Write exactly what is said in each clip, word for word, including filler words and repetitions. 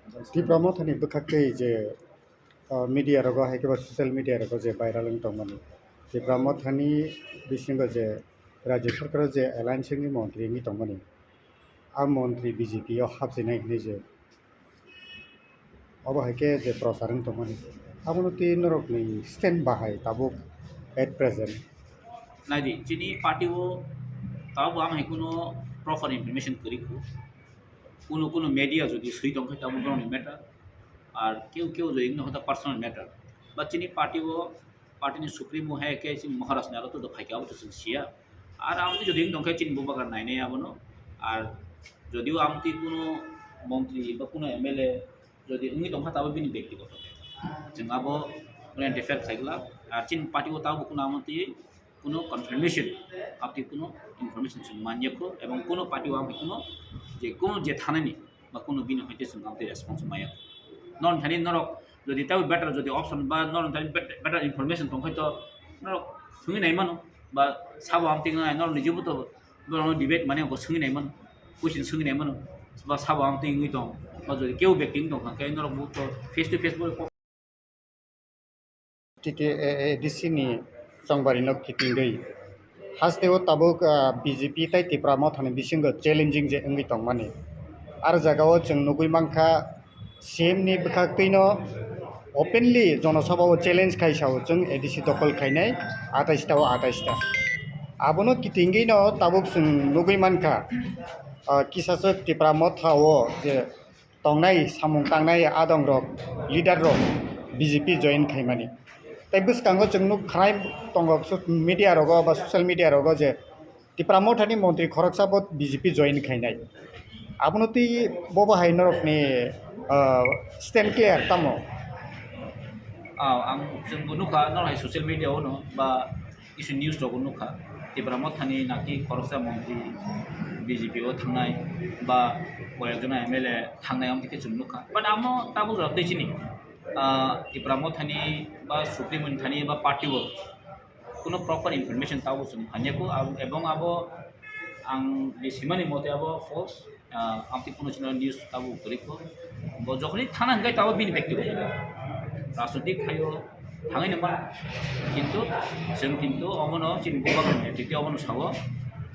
Tipra Mothani bwkhaktwi je, uh, media rogo hai khe ba social media rogo je viral wng tongmani, Tipra Mothani bisingo je Rajya Sarkar je alliance ni montri wngwi tongmani, a montri B J P o hapsinai hinwi je obo hai khe je prochar wng tongmani, abono twi norokni stand bahai tabuk at present? Naidi, chini party o tabuk ang hai kuno proper information kwrwi kho. Kuno kuno media jodi swi tong khe tabuk borokni matter. Ar keu keu jodi wngno hota personal matter. Ba chini party o, party ni supremo hai khe chini Maharaj ni aro to do phai khe abo to chwng siya. Ar ang jodi wng tong khe chini bubagra nainai abono. Ar jodio ang twi kuno montri ba kuno M L A jodi wngwi tongkha, tabo bini bektigoto bepar. Chwng abo mane defer khaigwla, ar chini party o tabo kuno amo twi kuno confirmation, abo twi kuno information chwng manya kho, ebong kuno party o amo kuno je kuno je thanani ba kuno bini hoite chwng amo twi response maya kho. Non thani norok jodi tabo better jodi option ba non thani bet-, better information tongkhai to norok swngwi nai mano ba sabo amo twi nai norok nijibo to borokno debate mane ko swngwi nai mano, question swngwi nai mano, ba sabo ang twi wngwi tong, ba jodi keu bekti wng tong kha khe norok bo to face to face bo T T A A D C ni chongbari no kitingwi haste o tabuk, ah, B J P tai Tipra Mothani bisingo challenging je wngwi tongmani. Ar jaga o chwng nugwi mankha, C M ni bwkhaktwino openly jonosabha o challenge khai sao chwng A D C dokol khainai atais ta o atais ta. Abono kitingwino tabuk chwng nugwi mankha, ah, kisaswk Tipra Motha o je tongnai samung tangnai adongrok, leader rok B J P join khaimani. Tai bwskango chwng nuk khanai tongo so-, media rogo ba social media rogo je Tipra Mothani montri khoroksa bo B J P join khainai. Abono twi bobo hai norokni, ah, stand clear tamo? Ah, ang chwngbo nukha, norok hai social media o no ba kisu news rogo nukha. Tipra Mothani naki khoroksa montri B J P o thangnai ba koyekjona M L A thangnai, amtwi khe chwng nukha. But amo tabuk jora twi chini, ah, Tipra Mothani ba Supreme Mothani ba party o kuno proper information tabuk chwng phanya kho, ab-, ebong abo ang je simani mote abo false, ah, amtwi kuno chino news tabuk kwrwi kho. Bo jokhoni thana hwnkhe tabuk bini bektigoto bepar. Rajnitik khaio thangwi nangma, kintu chwng kintu omono chini bubagra netrite omono sao,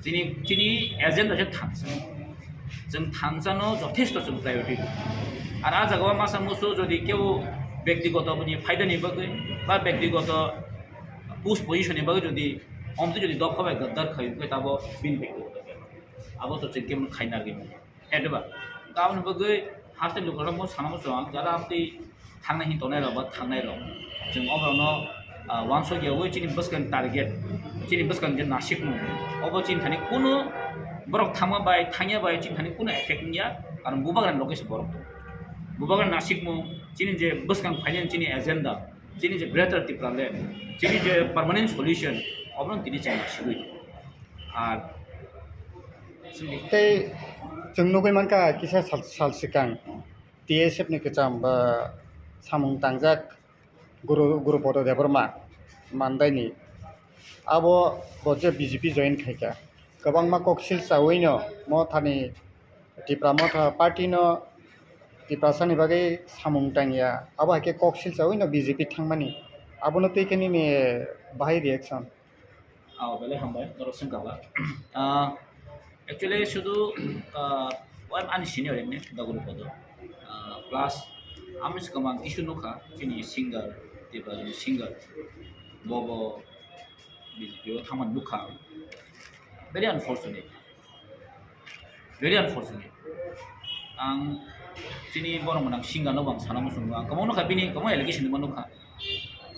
chini, chini agenda se thansa. Chwng thansano jothesto chwng priority rw. Ar ah jaga o masa musu jodi keu bektigoto bini phaidani bagwi ba bektigoto post position ni bagwi jodi omtwi jodi dopha bai gaddar khai, hwnkhe tabo bini bektigoto bepar. Abo to chwng kebo khai narwgwi manya. Hwnkhe ba, aboni bagwi haste lukurokno sana muchung ang, jara amtwi thangnai hin tongnai rok ba thangnai rok. Chwng oborokno, ah, uansuk yaui chini bwskang target, chini bwskang je nasikmung, obo chini thani kunu borok thangma bai, thangya bai chini thani kunu effect wngya, karon bubagrani loge se borok tongo. Bubagrani nasikmung, chini je bwskang phainani chini agenda, chini je Greater Tipraland, chini je permanent solution, obono tini chwng nasigwi tongo. Ar tei chwng nugwi mankha kisa sal, sal swkang T S F ni kwcham ba samung tangjak Guru, Guru Podo Debbarma Mandaini. Abo bo je B J P join khaikha. Kwbangma koksil chawino Mothani Tipra Motha party no Tiprasani bagwi samung tangya. Abo hai khe koksil chawino B J P thangmani. Abono twi khe nini bahai reaction? Ah, belai hambai, norok swngkha ba. Ah, actually, sudu, ah, o ani senior emni, Daguru Podo. Ah, plus, ami swkang kisu nukha, chini singer, Tiprasani singer, bobo B J P o thangmani nukha. Very unfortunate. Very unfortunate. Ang chini borok mwnang singer no bo ang sana muchungo. Ang kwbangma nukha bini kwbangma allegation bo nukha.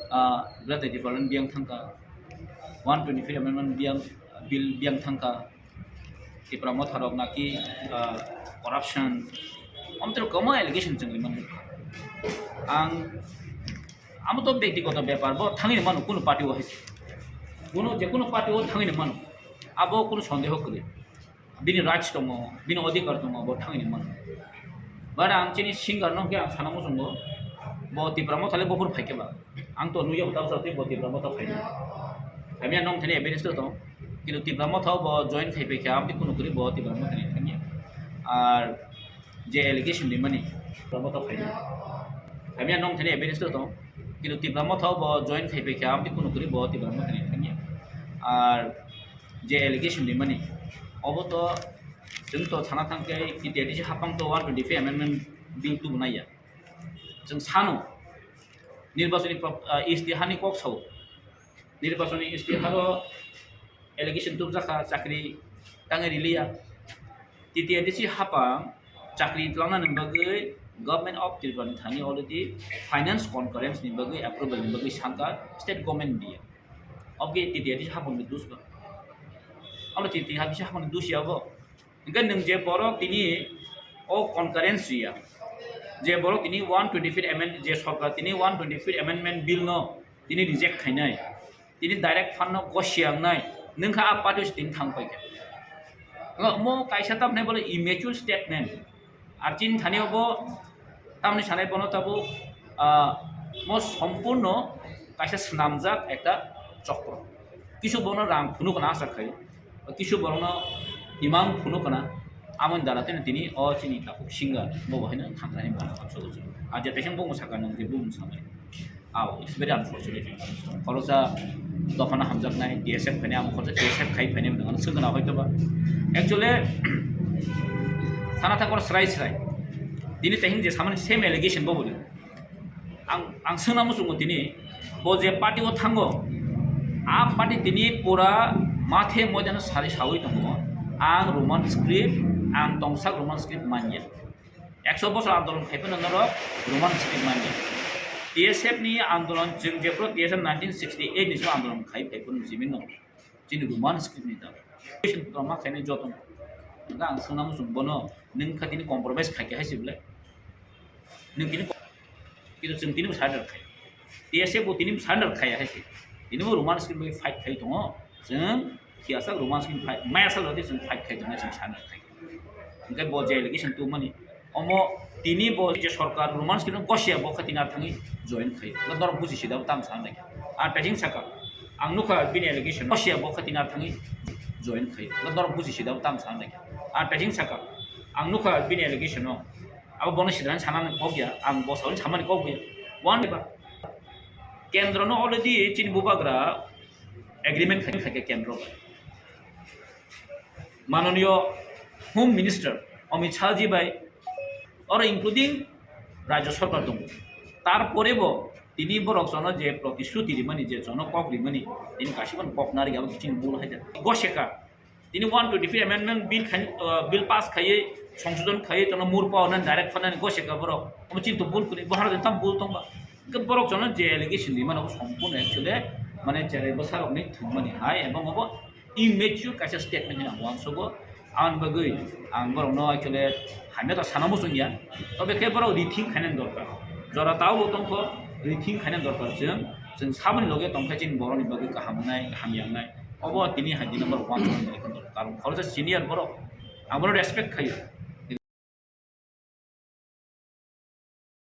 Ah, Greater Tipraland biyang thangkha. One twenty-five amendment biyang, bill biyang thangkha. Tipra Motha rok naki, ah, corruption. Amtwrok kwbangma allegation chwng rimani nukha. Ang, amo to bektigoto bepar, bo thangwi mano kunu party o hai se. Kunu, je kunu party o thangwi mano. Abo kunu sondeho kwrwi. Bini rights tongo, bini odhikar tongo, bo thangwi mano. But ang chini singer no khe ang sana muchungo, bo Tipra Motha le buphuru phai khe ba. Ang to nukya, bo tabsa tei bo Tipra Motha phai. Kami ang nong thani evidence to tong. Kintu Tipra Motha bo join khai phai khe, amtwi kunu kwrwi bo Tipra Motha ni thangya. Ar je allegation rimani, Tipra Motha phaina. Hamya nong thani evidence to tong. Kintu Tipra Motha bo join khai phaikha, amtwi kunu kuri bo Tipra Motha ni thangya. Ar je allegation rimani, obo to chwng to sana thangkhe T T A D C hapang to one twenty-five amendment bill tubunai ya. Chwng sano nirbachoni pro-, ah, istihani kok sao. Nirbachoni istiharo allegation tubjakha chakri tangwi riliya. T T A D C hapang chakri twlangna ni bagwi Government of Tripura ni thani already finance concurrence ni bagwi approval ni bagwi sankha state government ni diya. Oke T T A D C hapang ni dusba. Amo T T A D C hapang ni dusi abo. Hingke nwng je borok tini o concurrence riya, je borok tini one twenty-fifth amend-, je sorkar tini one twenty-fifth amendment bill no tini reject khainai, tini direct fund no gosiya wngnai, nwng kha a party se tini thang paikha. Ngo mo kaisa tamni bole immature statement, ar chini thani obo tamni sanai bono tabuk, ah, mo sompurno kaisa swnamjak ekta chokro. Kisu bono rang phunuk hwnna asa khai, kisu borokno imang phunuk hwnna, amoni dara tini, tini o chini tabuk singer bo bo haino thangkani bono hamsok. Ar je teisang bumung saka nung je bumung samani. Aw, it's very unfortunate. Khoroksa dophano hamjaknai, T S F khainai, amo khoroksa T S F khai phainai hwnwi ano swngna hoito ba. Actually, sana thangkor srai srai. Tini tehing je samani same allegation bo boli. Ang, ang swngna muchungo tini, bo je party o thango, a party tini pura mathe moidano sari sawi tongo. Ang Roman script, ang tongsak Roman script manya. Ekso bosor andolon khai phano norok Roman script manya. T S F ni andolon, chwng jephru T S F nineteen sixty-eight ni so andolon khai phai phano simi no. Chini Roman script ni dabi. Toma khainai joto. Hingke ang swngna muchung bono, nwng kha tini compromise khai khe hai se belai. Nwng tini ko-, kintu chwng tini bo surrender khai. T S F bo tini bo surrender khai hai se. Tini bo Roman script bai fight khai tongo. Chwng thiyasa Roman script fight, mayasa lodi chwng fight khai tongo, chwng surrender khai. Hingke bo je allegation tubumani, omo tini bo je sorkar Roman script no gosiya bo kha tini ar thangwi join khai. Norok buji sida bo tamo sana nai. Ar packing saka, ang nukha bini allegation no gosiya bo kha tini ar thangwi join khai. Norok buji sida bo tamo sana nai. Ar packing saka, ang nukha bini allegation no. Abo bono sidani sanani kok ya, ang bo sawi samani kok ya. One ba kendro no already chini bubagra agreement khai khai kendro bai. Manoniyo Home Minister Amit Shah ji bai, oro including Rajya Sarkar tongo. Tarpore bo tini borok jono je protishruti rimani, je jono kok rimani, tini kasibani kok nari abo kiching bul hai da. Goseka, tini one twenty-three amendment bill khai, uh, bill pass khaiye, songsodon khaiye, jono murpa onan direct phanani goseka borok. Omo chinto bul kuni, bo haro tam bul tongba. Hingke borok jono je allegation rimani abo sompurno actually, mane cherai bwsarokni thwngmani hai, ebong abo immature kaisa statement hinwi ang uansugo. Aboni bagwi ang borokno actually hamya ta sana muchung ya. Tobe khe borok rethink khainani dorkar. Jora tao bo tongkho, rethink khainani dorkar chwng. Chwng saboni loge tongkhe chini borokni bagwi kaham wngnai, hamya wngnai. Obo tini hai dino borok uansuknani dorkar. Karon khoroksa senior borok. Ang bono respect khaio.